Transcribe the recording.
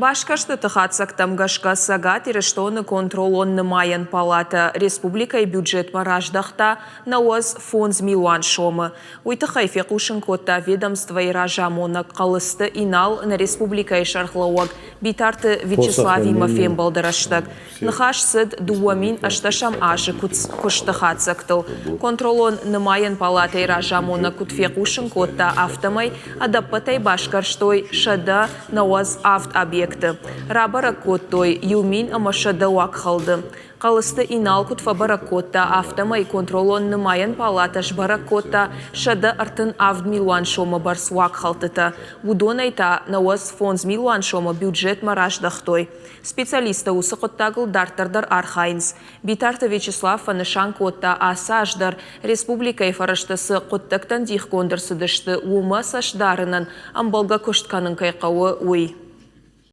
Басгӕрстыты хатдзӕгтӕм гӕсгӕ Цӕгат Ирыстоны контролон-нымайӕн палатӕ республикӕйы бюджетмӕ раздӕхта 95 милуан сомы. Уый тыххӕй фехъусын кодта ведомствойы разамонӕг Хъӕлыцты Инал нӕ республикӕйы сӕргълӕууӕг Битарты Вячеславимӕ фембӕлды рӕстӕг. Ныхас цыд 2008 азы куысты хатдзӕгтыл. Контролон-нымайӕн палатӕйы разамонӕг куыд фехъусын кодта, афтӕмӕй ӕдӕппӕтӕй басгӕрстой 197 объекты. Рабӕрӕг кодтой 1100 уагхӕлды. Хъӕлыцты Инал куыд фӕбӕрӕг кодта, афтӕмӕй контролон-нымайӕн палатӕ сбӕрӕг кодта 137 милуан сомы бӕрц уагхӕлдтытӕ. Уыдонӕй та 95 милуан сомы бюджетмӕ раздӕхтой. Специалисттӕ уыцы хъуыддагыл дарддӕр дӕр архайынц. Битарты Вячеслав фӕнысан кодта, ацы аз дӕр республикӕйы фӕрӕзтӕ цы хъуыддӕгтӕн дихгонд ӕрцыдысты, уымӕ цӕст дарынӕн ӕмбӕлгӕ куыст кӕнын кӕй хъӕуы, уый.